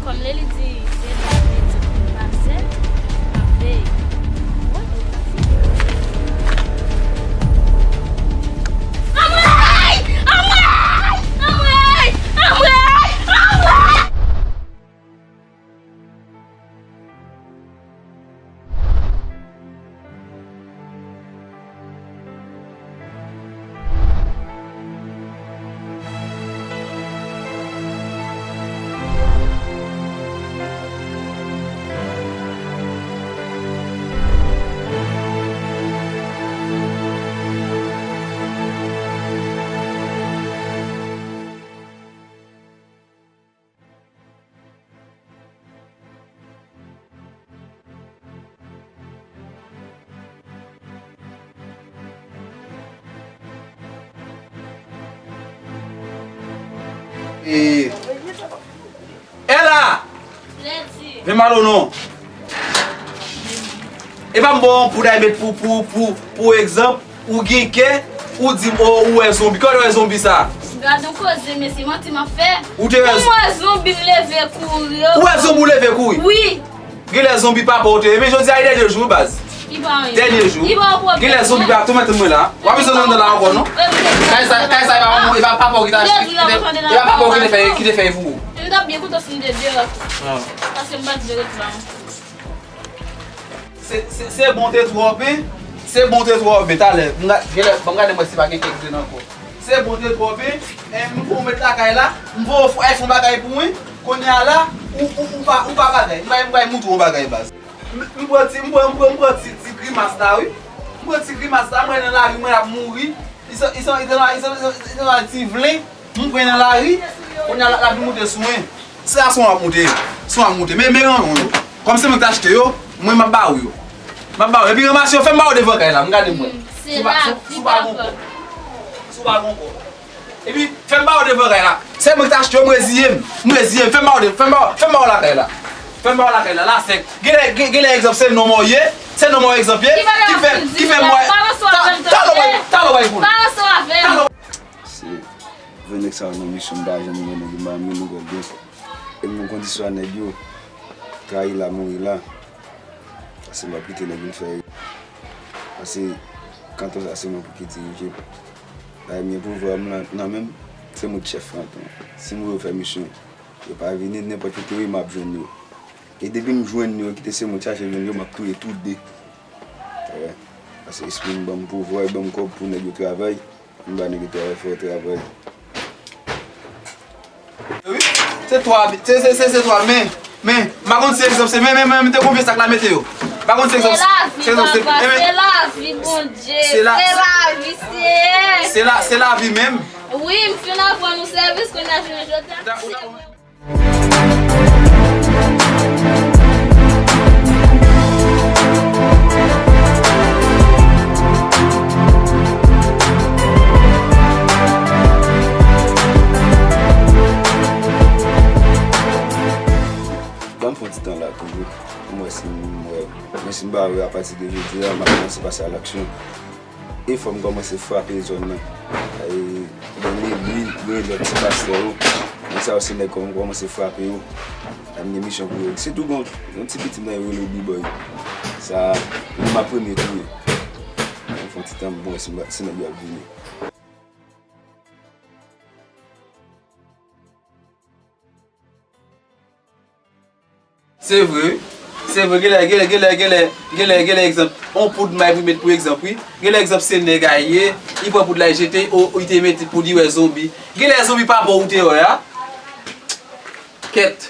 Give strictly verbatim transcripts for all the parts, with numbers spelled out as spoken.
Kòm lè li di, se la, li di, pa sè, pa veye. Anmwey! Anmwey! Anmwey! Anmwey! Anmwey! E, Ela! Lèdi. Vin mal ou non. E pa m ba w yon poud ay met pou, pou, pou, pou egzanp, ou gen kè, ou di m, o, ou wè zonbi. Kè w te wè zonbi sa? Gad yon koze, mesye, manti m ap fè. Ou te wè. Ou wè zonbi, m leve kouri. Ou wè zonbi, ou leve kouri? Wi. Genlè zonbi papa w te ye. Men jodi a, e dènye jou, baz. Li pa anyen. Dènye jou. Li pa yon pwoblèm. Genlè zonbi pa tou mèt mwen la. W ap bezwen nan la ankò, non? Kay sa, kay sa, e pa, e pa papa w ki ta, ki te, e pa papa w ki te fè, ki te fè pou ou. M t ap byen kontan si m te deyò tou. Paske m pa t vle ret la ankò. Se, se, se bon te twòp, wi. Se bon te twòp, wi. Talè, m ga-, genlè, ban m gade mwen si pa gen kèk grenn ankò. Se bon te twòp, wi. E, m pou w met lakay la, m pou w fè, fè yon bagay pou mwen. Kounye a la, ou, ou, ou pa, ou pa bagay. M bay, m bay moutre yon bagay, baz. M, m pran ti, m pran, m pran, m pran ti, ti grimas la, wi. M pran ti grimas la, mwen nan lari, mwen ap mouri. Li se, li se, li se, li se, li se, li se ti vle. M pran nan lari, kounye a l ap vin moute sou mwen. Se a sou mwen ap moute, sou mwen ap moute. Men, men ranyon yo. Kòm se mwen ki t achte yo, mwen m ap ba ou yo. M ap ba ou. Epi ranmase yo, fè m ba ou devan kay la, m gade mwen. Si w pa, si w, si w pa gon kò. Si w pa gon kò. Epi, fè m ba ou devan kay la. Se mwen ki t achte yo, m reziye m. M reziye m. Fè m ba ou de, fè m ba ou, fè m ba ou lakay la. Fè m ba ou lakay la. La sèk. Genlè, gen, genlè egzanp, se non mwen w ye. Se non mwen w egzanp ye. Ki fè, ki fè m wè. Talè w bay, talè w bay pou l. Se vre nèg sa yo nan misyon, m pa janm wè nèg yo, m pa janm wè nouvèl yo. E m nan kondisyon a nèg yo, trayi la, mouri la. Pase m ap kite nèg vin fè. Pase kanton sa se mwen pou ki dirije. Bagay m gen pouvwa m nan, nan men m, se mwen ki chèf kanton. Si m voye yo fè misyon, yo pa vini, nenpòt kote yo ye, m ap jwenn yo. E depi m jwenn yo, kite se mwen ki chache jwenn yo, m ap touye tou de. Wè. Pase espri m ban m pouvwa, e ban m kòb pou nèg yo travay. M ba nèg yo travay, fè yo travay. Wi, se twa, se, se, se, se twa, men, men, m pa konn si egzanp se, men, men, men, mete konbyen sak la mete yo. M pa konn si egzanp se, se egzanp se, papa, men, men, se lavi, Bondye, se la, se lavi, se, se la, se lavi menm. Wi, m fin aprann ou sèvis, kounye a jounen jodi a, se Ban m fè yon ti tan la toujou. Pou m wè si m wè. Men si m pa wè, apati de jodi a, m ap kòmanse pase a laksyon. E fò m kòmanse frape zòn nan. E, gen Lili, gen lòt ti pastè yo. Nèg sa yo se nèg kòm m kòmanse frape yo. An gen misyon pou yo. Sitou gen yon ti pitit mwen yo rele B-Boy. Sa, li m ap premye touye. M fè yon ti tan, m wè si m, si nèg yo ap vini. Se vre, wi. Se vre, genlè, genlè, genlè, genlè, genlè, genlè egzanp, on poud may pou met pou egzanp, wi. Genlè egzanp, se nèg a ye, li pran poud la, li jete, o, o, li te mete poud, li wè zonbi. Genlè zonbi pa bon ou te wè a. Kèt.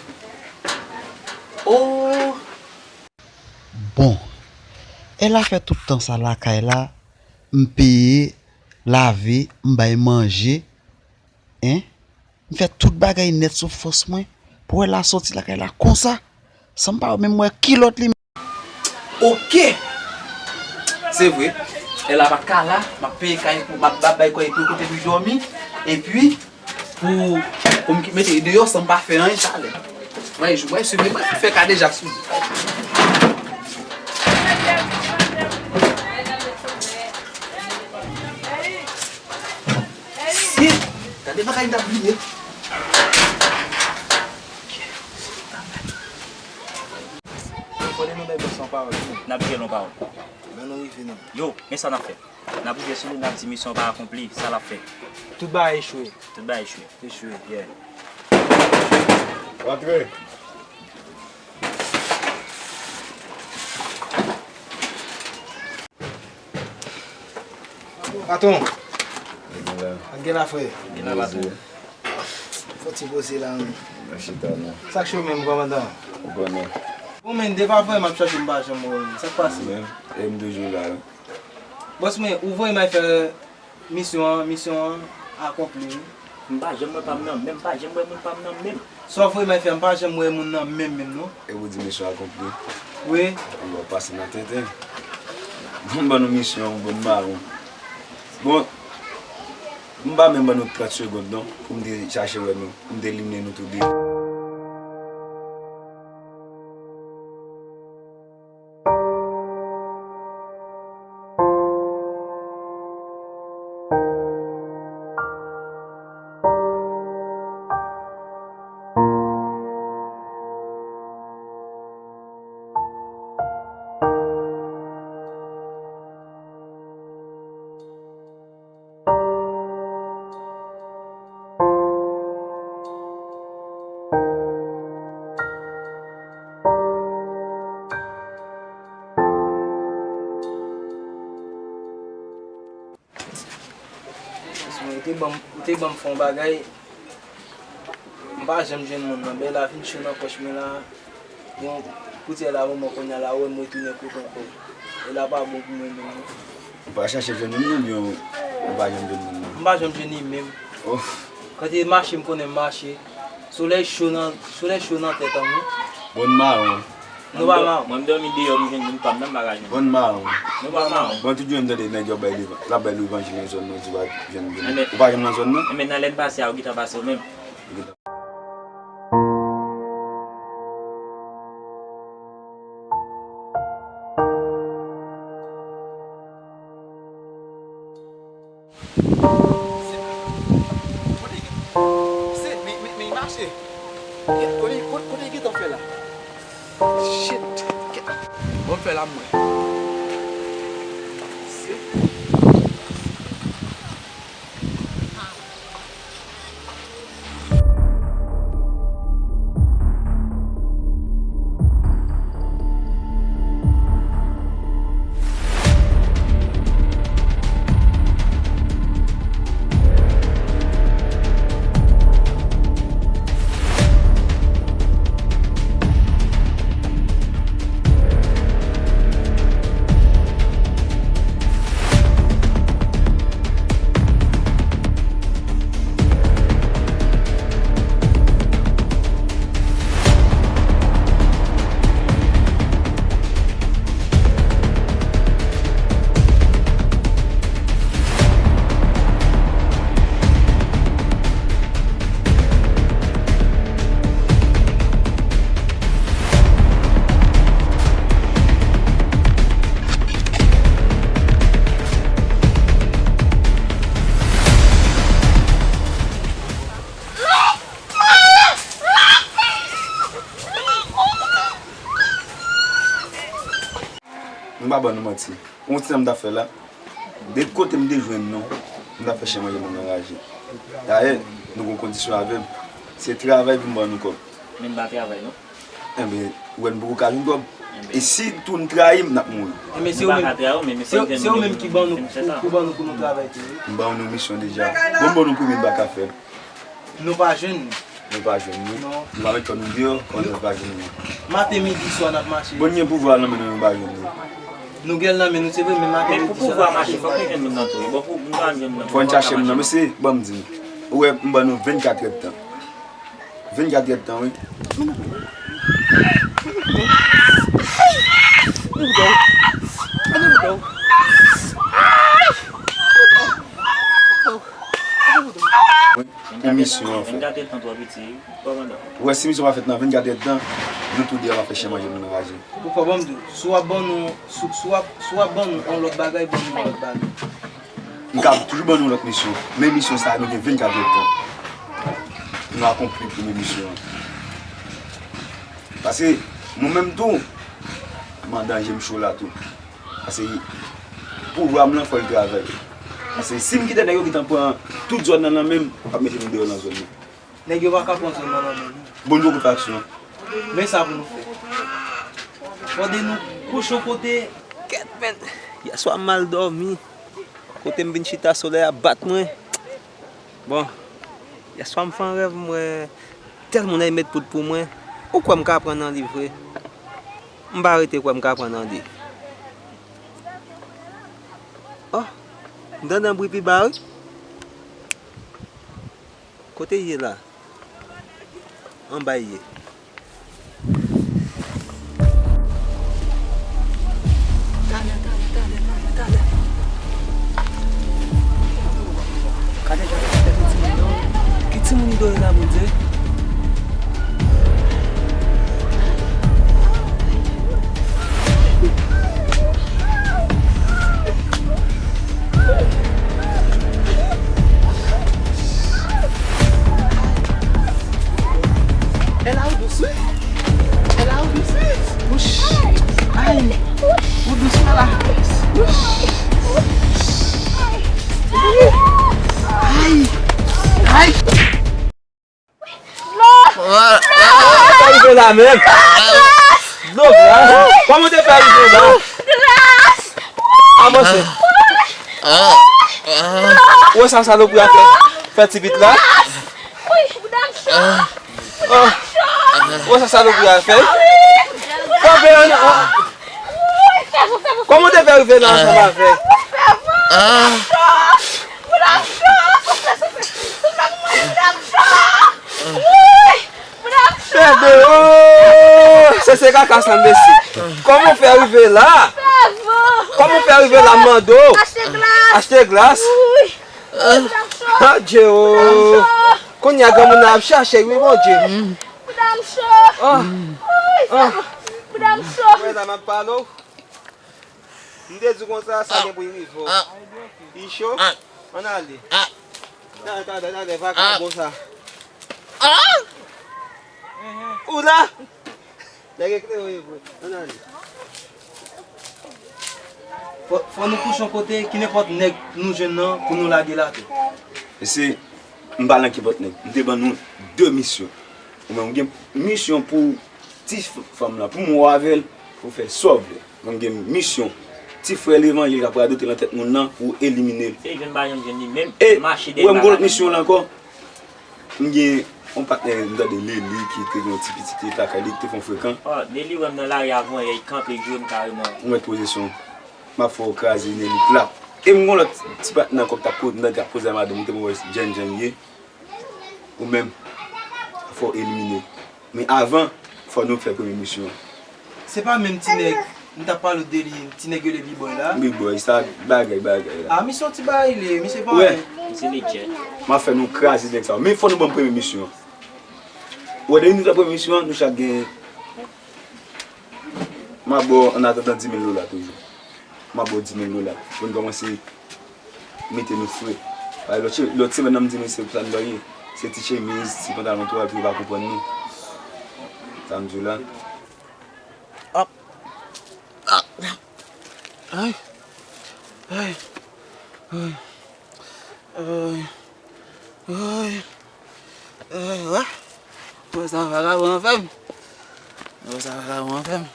Oh. Bon. Ela fè tout tan sa lakay la, m peye, lave, m bay manje, en. M fè tout bagay nèt sou fòs mwen. Pou wè la sòti lakay la konsa. San m pa menm wè kilòt li. Oke. Se vre. Ela pa ka la, m ap peye kay pou, m ap, m ap bay kay pou kote pou dòmi. Epi, pou, pou m ki-, mete deyò san m pa fè anyen talè. Mwen, mwen, si mwen fè kadejak sou li. Shit! Gade bagay m t ap bliye. Konnen nou bay bòs lan pawòl tou. N ap jere l yon pawòl. Lè nou rive non. Yo, men sa n ap fè. N ap rive sou li, n ap di misyon pa akonpli, sa l ap fè. Tout bagay echwe. Tout bagay echwe. Echwe, yeah. Rantre. Patwon. Gen la. Ak gen la, frè. Gen la, patwon. Fò ti poze la, wi. Mwen chita, non. Sa k cho menm, kòmandan? Ou konnen. Bon, men, depi avanyè m ap chache, m pa janm wè w. Sa k pase? Men, e m toujou la, wi. Bòs mwen, ou voye m al fè misyon an, misyon an akonpli, wi. M pa janm wè pa m nan men, m pa janm wè moun pa m nan men. Sa w voye m al fè, m pa janm wè moun nan menm, menm, non. E ou di misyon akonpli? Wi. Bon, w ap pase nan tenten. Bon, m ban nou misyon, bon, m mawon. Bon, m pa menm ban nou trant segond, non, pou m te chache wè nou, pou m te elimine nou tou de. Ou te ban m, ou te ban m fè yon bagay. M pa janm jwenn moun nan. Bèl la vin cho nan pòch mwen la. Bon, koutèy la, bon, mwen kounye a la, wè m retounen kote ankò. E la pa bon pou mwen menm, non. Ou pa chache jwenn moun nan, oubyen ou pa janm jwenn moun nan? M pa janm jwenn li menm. Oh. Kote mache, m konnen m mache. Solèy cho nan, solèy cho nan tèt an, wi. Bon, mawon. Nou pa mawon. Mwen, m dòmi deyò, m jwenn moun pa m nan, m pa ka jwenn. Bon, mawon. Nou pa mawon. Bon, tout jounen m tande nèg yo bay levan-, l ap bay levanjil nan zòn nan, di w pa jwenn moun. Enben, ou pa janm nan zòn nan? Enben, nan lè n pase a, ou gentan pase ou menm. Kote, kote, men, men, men, mache. Kote, kote, kote gentan fè la? Shit. Bon, fè la, mwen. M pa ban nou manti. Yon ti tan m t ap fè la. De kote m te jwenn nou, m t ap fè chen manje moun anraje. Dayè, nou gen yon kondisyon avè m. Se travay pou m ban nou kòb. Men m pa travay, non. Enben, ou wè n poko ka jwenn kòb. Enben. E si tou n trayi m, n ap mouri. Enben, se ou menm, se, se ou menm ki ban nou, ki ban nou pou nou travay tou, wi. M ban nou misyon deja. Bon, m ban nou premye n pa ka fè. Nou pa jwenn li. Nou pa jwenn li. Non. Nou pa met kò nou deyò, kòman nou pa jwenn li? Maten, midi, swa, n ap mache. Bon, n gen pouvwa nan men nou, nou pa jwenn li. Nou gen l nan men nou, se vre, men maten, midi, swa, n ap mache. Men pou pouvwa mache, fòk nou jwenn moun nan tou. Bon, pou nou pa jwenn moun nan. Fò n chache moun nan, mesye, ban m di nou. Ou wè, m ban nou vennkat èdtan. Vennkat èdtan, wi. Pou misyon an fè. Ou wè, si misyon pa fèt nan vennkat èdtan, nou tou de ap fè chen manje moun anraje. Ou fò ban m di w, si w ap ban nou, si, si w ap, si w ap ban nou yon lòt bagay, ban nou yon lòt bagay. M ka toujou ban nou lòt misyon. Men misyon sa a, nou gen vennkat èdtan pou nou akonpli premye misyon an. Paske mwen menm tou, M an danje, m cho la tou. Paske pouvwa m lan fò l travay. Paske si m kite nèg yo gentan pran tout zòn nan nan men m, y ap mete nou deyò nan zòn nan. Nèg yo pa ka pran zòn nan nan men nou. Bon, nou poko fè aksyon. Men sa pou nou fè. Fò de nou kouche yon kote. Kèt, men, yèswa m mal dòmi. Kote m vin chita, solèy ap bat mwen. Bon, yèswa m fè yon rèv, m wè tèl moun al met poud pou mwen. Ou kwè m ka pran nan li vre? M pa rete kwè m ka pran nan li. Oh, m tande yon bri pi ba, wi. Kote l ye la? Anba l ye. Talè, talè, talè, talè, talè. Gade jan l ap fè pou timoun yo. Ki timoun idole la, Bondye? Ela ou dous wi. Ela ou dous wi. Wouch. Ay. Ou dous wi la. Wouch. Ay. Ay. Kòman te fè rive la menm? Dlo glas. Kòman te fè rive la? Avanse. Ou wè sa salopri a fè? Fè ti pit la. Ou wè sa salopri a fè? Kanpe, an, an. Kòman te fè rive la ansanm avè? Fè de, oh! Se, se kaka sa, mesye. Kòman w fè rive la? Kòman w fè rive la, m mande w? Achte glas. Achte glas? Adye, oh! Kounye a, granmoun nan ap chache, wi, Bondye. Ah. Ah. Wè la, m ap pale w. M te di w konsa, sa gen pou rive w. Li cho? Ann ale. Talè, talè, talè, vakabon sa. Ou la? Nèg eklere vre. Ann ale. Fò, fò nou kouche yon kote, ki nenpòt nèg nou jwenn nan pou nou lage l atè. Mesye, m pa nan kenpòt nèg. M te ban nou de misyon. Ou menm, ou gen misyon pou ti f-, fanm lan, pou mwen avè l, pou fè sa w vle. Mwen, m gen misyon. Ti frè levanjil k ap radote nan tèt moun nan, pou elimine l. Se jwenn pa janm jwenn li menm. E, mache dèyè ou wè m gen lòt misyon la ankò. M gen yon patnè, m tande Leli, ki te gen yon ti pitit, li te lakay li, ki te fè yon frekan. Oh, Leli wè m nan lari avan yè, li kanpe, li jwe m kareman. Ou mèt poze son. M ap fè w kraze nen li plat. E m gen yon lòt ti patnè ankò k t ap ko-, m tande k ap koze a madanm, ou te wè jèn jan li ye. Ou menm, fò w elimine. Men avan, fò nou fè premye misyon an. Se pa menm ti nèg, m t ap pale w de li, ti nèg yo rele B-Boy la? B-Boy, sa bagay, bagay la. Ah, misyon ti bagay li ye, misye pa anyen. Misye legit. M ap fè nou kraze nèg sa yo. Men fò nou ban m premye misyon an. Ou wè, depi nou fè premye misyon an, nou chak gen, m ap ba w, an atandan, di mil dola toujou. M ap ba w di mil dola. Pou n kòmanse mete nou fre. Paske lòt se-, lòt semèn nan, m di nou se pou sa n ba ye. Se ti chemiz, ti pantalon tou, epi yo pa konprann nou. Sa m di w la. Ap. Ah. Ay. Ay. Ay. Ay. Ay. Ay, wè. Wè sa vakabon an fè m. Wè sa vakabon an fè m.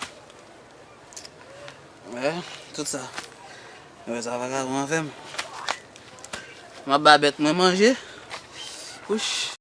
Wè, tout sa. Wè sa vakabon an fè m. M ap ba bèt mwen manje. Wouch.